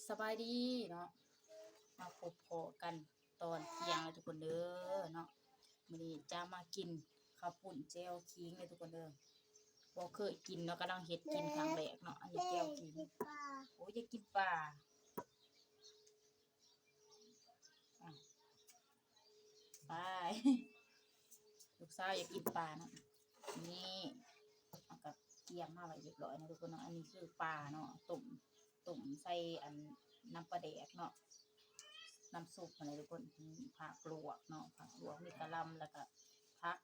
ສະບາຍດີເນາະ ມາພົບພໍ້ກັນຕອນທ່ຽງເດີທຸກຄົນເດີເນາະ. ມື້ນີ້ຈະມາກິນເຂົ້າປຸ້ນແຈ່ວຂີງເດີທຸກຄົນເດີ. ບໍ່ເຄີຍກິນເນາະ, ກຳລັງເຮັດກິນຄັ້ງແລກເນາະ. ອັນນີ້ແຈ່ວຂີງ. ໂອ້ຍ ຢາກກິນປາ. ອະ ໄປ ລູກສາວຢາກກິນປາເນາະ. ນີ້ ເຮົາກໍກຽມມາໄວ້ຮຽບຮ້ອຍເນາະທຸກຄົນເນາະ. ອັນນີ້ຄືປາເນາະ ຕົ້ມ ຕົ້ມໃສ່ອັນ ນ້ຳປາແດກເນາະ ນ້ຳຊຸບຫັ້ນແຫຼະທຸກຄົນ. ມີຜັກລວກເນາະ ຜັກລວກ ມີກະຫຼ່ຳ ແລ້ວກໍຜັກ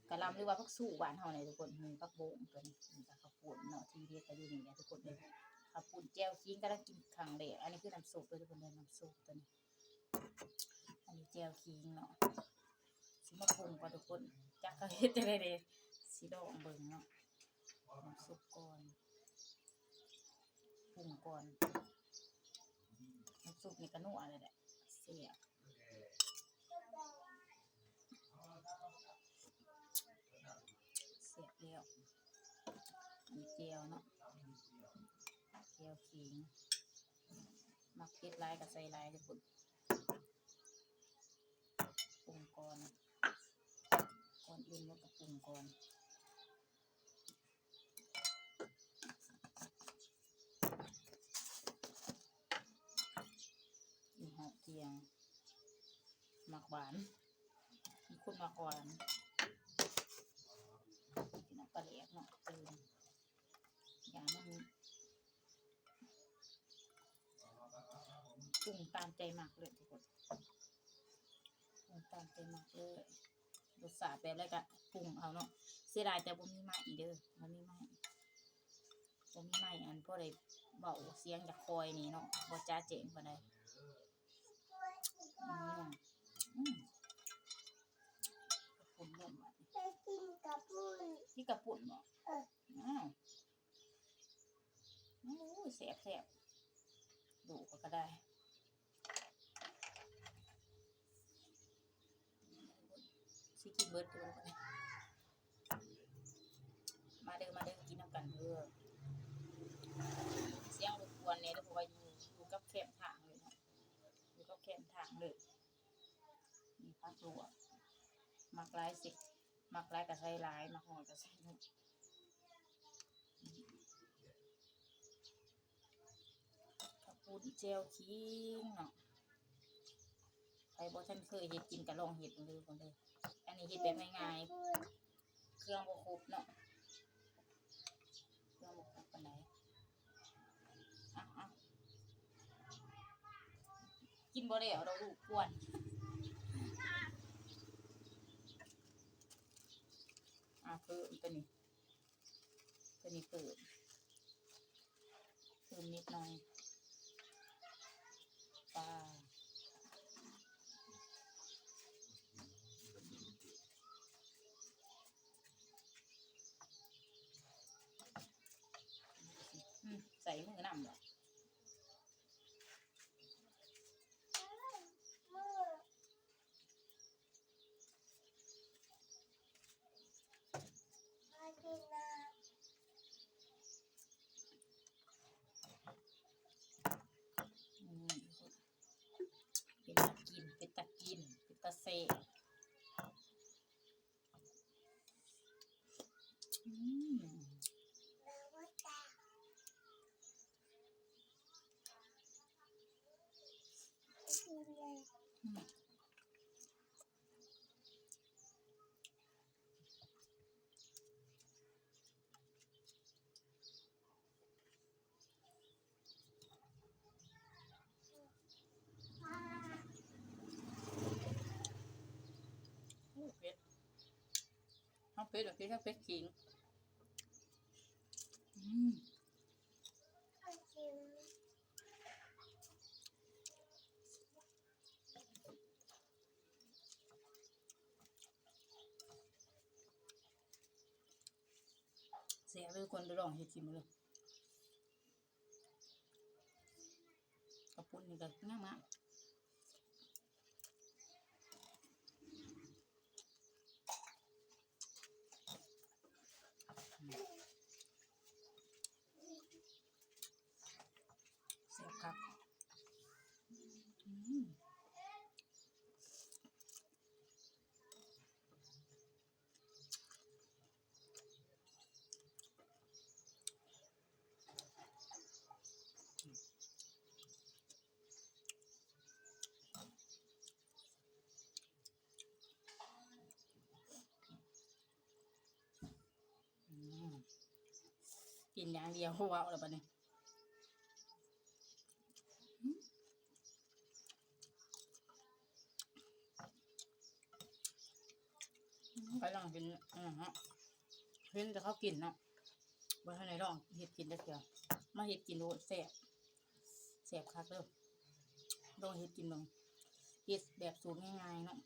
ກະຫຼ່ຳ ຫຼືວ່າຜັກຊູບ້ານເຮົານີ້ທຸກຄົນ. ມີຜັກບົ້ງຕົວນີ້ ມີກະເຂົ້າປຸ້ນເນາະ ທີ່ເຮັດກໍຢູ່ນີ້ແຫຼະທຸກຄົນເອີຍ. ເຂົ້າປຸ້ນແຈ່ວຂີງ ກຳລັງກິນຄັ້ງແລກ. ອັນນີ້ຄືນ້ຳຊຸບເດີທຸກຄົນເດີ ນ້ຳຊຸບຕົວນີ້. ອັນນີ້ແຈ່ວຂີງເນາະ ຊິມາປຸງກ່ອນທຸກຄົນ. ຈັກເຂົາເຮັດຈັ່ງໃດເດ ຊິລອງເບິ່ງເນາະ. ນ້ຳຊຸບກ່ອນ ປຸງກ່ອນ. ນ້ຳຊຸບນີ້ກໍນົວແລ້ວແຫຼະ ແຊບ ແຊບແລ້ວ. ອັນນີ້ແຈ່ວເນາະ ແຈ່ວຂີງ ມັກເຜັດຫຼາຍກໍໃສ່ຫຼາຍເດີພຸ້ນ. ປຸງກ່ອນ ກ່ອນອື່ນເຮົາກໍປຸງກ່ອນ. ອີ່ຫອດທ່ຽງ ມັກຫວານ ມີຄົນມັກຫວານ. ກິນນ້ຳປາແດກເນາະ ຕື່ມ ຢ່າງມັນ ປຸງຕາມໃຈມັກເລີຍທຸກຄົນ ປຸງຕາມໃຈມັກເລີຍ. ລົດຊາດແບບໃດກໍປຸງເອົາເນາະ. ເສຍດາຍແຕ່ບໍ່ມີໄມ້ເດີ ບໍ່ມີໄມ້ ບໍ່ມີໄມ້ ອັນ ພໍໄດ້ເວົ້າສຽງຈະຄ່ອຍນີ້ເນາະ ບໍ່ຈະແຈ້ງປານໃດ. ອືມ ອືມ ເຂົ້າປຸ້ນເລີ່ມບາດນີ້ ຢາກກິນເຂົ້າປຸ້ນ ກິນເຂົ້າປຸ້ນບໍ? ເອີ ອ້າວ ໂອ້ຍ ແຊບໆ ດູກວ່າກໍໄດ້ ຊິກິນເບິດຢູ່ບໍ່ນີ້. ມາເດີ ມາເດີ ກິນນຳກັນເດີ. ສຽງລົບກວນແດ່ເດີ ເພາະວ່າຢູ່ ຢູ່ກັບແຄມທາງເລີຍເນາະ ຢູ່ກັບແຄມທາງເລີຍ. ມີຜັກລວກ ມັກຫຼາຍຊິ ມັກຫຼາຍກໍໃສ່ຫຼາຍ ມັກໜ້ອຍກໍໃສ່ໜ້ອຍ. ເຂົ້າປຸ້ນແຈ່ວຂີງເນາະ ໃຜບໍ່ທັນເຄີຍເຮັດກິນກໍລອງເຮັດເບິ່ງເດີທຸກຄົນເດີ. ອັນນີ້ເຮັດແບບງ່າຍໆ ເຄື່ອງບໍ່ຄົບເນາະ ເຄື່ອງບໍ່ຄົບປານໃດ. ເອົາໆ ກິນບໍ່ແລ້ວດອກລູກກວນ. ອາ ເພີ່ມຕົວນີ້ ຕົວນີ້ເພີ່ມ ເພີ່ມນິດໜ້ອຍ ປາ ອືມ ໃສ່ມືນຳບໍ່? ອືມ ເປັນຕາກິນ ເປັນຕາກິນ ເປັນຕາແຊບ. ອືມ ອືມ. ໂອ້ ເຜັດ ທັງເຜັດ ແລ້ວກິນທັງເຜັດຂີງ. ອືມ. ແຊບເລີຍ ທຸກຄົນໄປລອງເຮັດກິນເບິ່ງເດີ. ເຂົ້າປຸ້ນນີ້ກໍງາມໆ. ອືມ. ຄັກ ອືມ ອືມ ກິນຢ່າງດຽວ ເວົ້າແລ້ວບັດນີ້ ອືມ ກຳລັງກິນ ອືມ ເນາະ ເຫັນແຕ່ເຂົາກິນເນາະ ບໍ່ທັນໄດ້ລອງເຮັດກິນຈັກເທື່ອ ມາເຮັດກິນໂລດ ແຊບ ແຊບຄັກເດີ ລອງເຮັດກິນເບິ່ງ ເຮັດແບບສູດງ່າຍໆເນາະ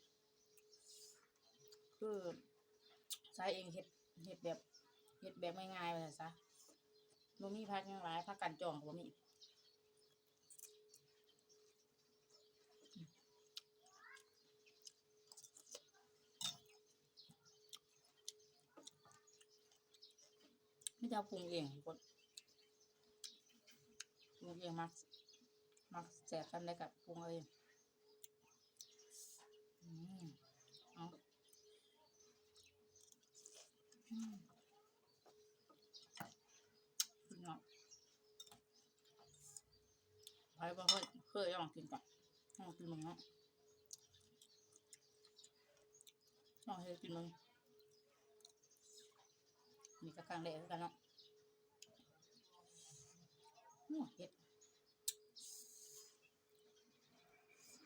ຄືສາຍເອງເຮັດ ເຮັດແບບ ເຮັດແບບງ່າຍໆວ່າຊັ້ນຊະ ບໍ່ມີຜັກຫຍັງຫຼາຍ ຜັກການຈອງກໍບໍ່ມີ ມີแต่ปรุงเองทุกคน ปรุงเอง มัก มักแซ่บส่ำใดก็ปรุงเอาเอง อืม เอา อืม พี่น้อง ไผบ่เคย เคยลองกินก่อน ลองกินเบิ่งเนาะ ลองเฮ็ดกินเบิ่ง นี่ก็ครั้งแรกคือกันเนาะ โอ้ เฮ็ด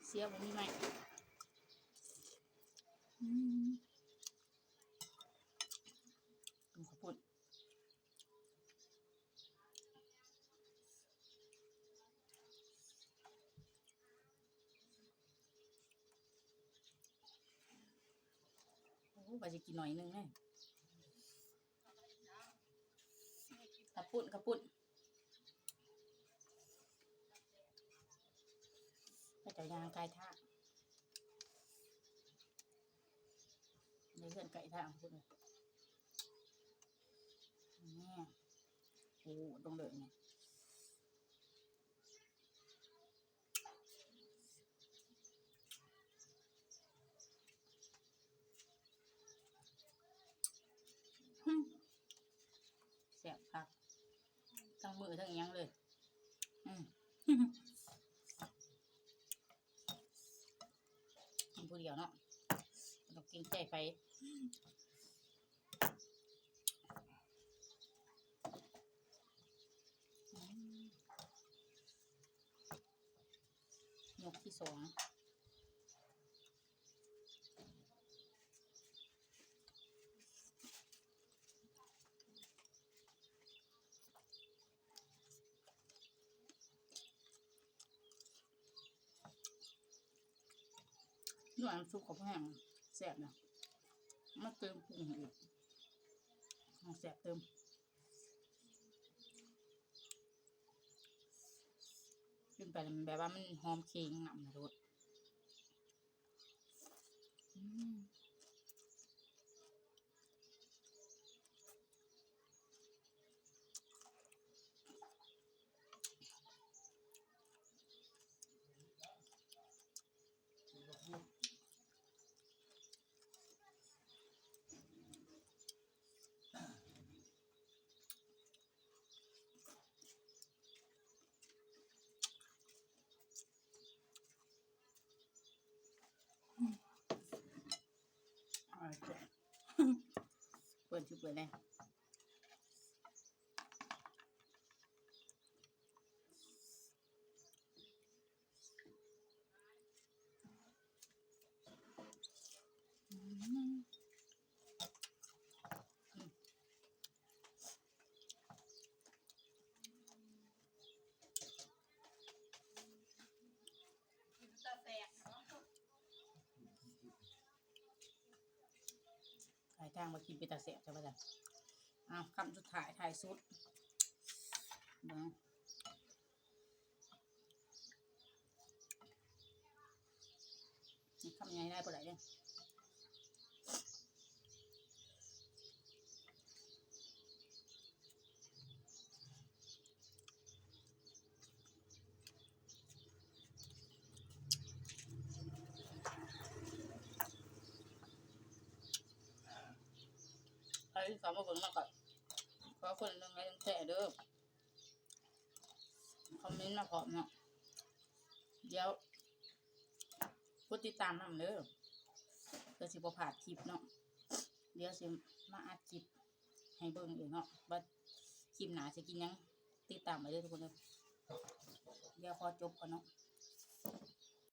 เสียบ่มีไม้ อืม กินข้าวปุ้น โอ้ ว่าสิกินหน่อยหนึ่งเด้ ข้าวปุ้น ข้าวปุ้น เขาเจ้าย่างไกลทาง ในเฮือนไกลทางพุ้น นี่ โอ้ ตรงเลยนี่ แซ่บคัก ทั้งมื้อทั้งหยังเลย อืม กินผู้เดียวเนาะ บ่ต้องเกรงใจไผ อืม ยกที่สอง หน่วยมันสุกกับแห้งแซ่บนะ มาเติมปรุงอีก ของแซ่บเติม กินไปแล้วมันแบบว่ามันหอมเข่งนำนะทุกคน อืม เปิดสิเปิดเลย ไก่ทางมากินเป็นตาแซ่บใช่ปะจ๊ะ อ้าว คำสุดท้าย ท้ายสุด เบิ่ง คำใหญ่ได้บ่ได้เด้ ທີ່ເຂົ້າມາເບິ່ງເນາະ ກໍຂໍຄົນໜຶ່ງໃຫ້ແຊເດີ ຄອມເມັນມາພ້ອມເນາະ. ດຽວກົດຕິດຕາມນຳເດີ ເພື່ອຊິບໍ່ພາດຄລິບເນາະ. ດຽວຊິມາອັດຄລິບໃຫ້ເບິ່ງອີກເນາະ ວ່າຄລິບໜ້າຊິກິນຫຍັງ. ຕິດຕາມໄວ້ເດີທຸກຄົນເດີ. ດຽວຂໍຈົບກ່ອນເນາະ.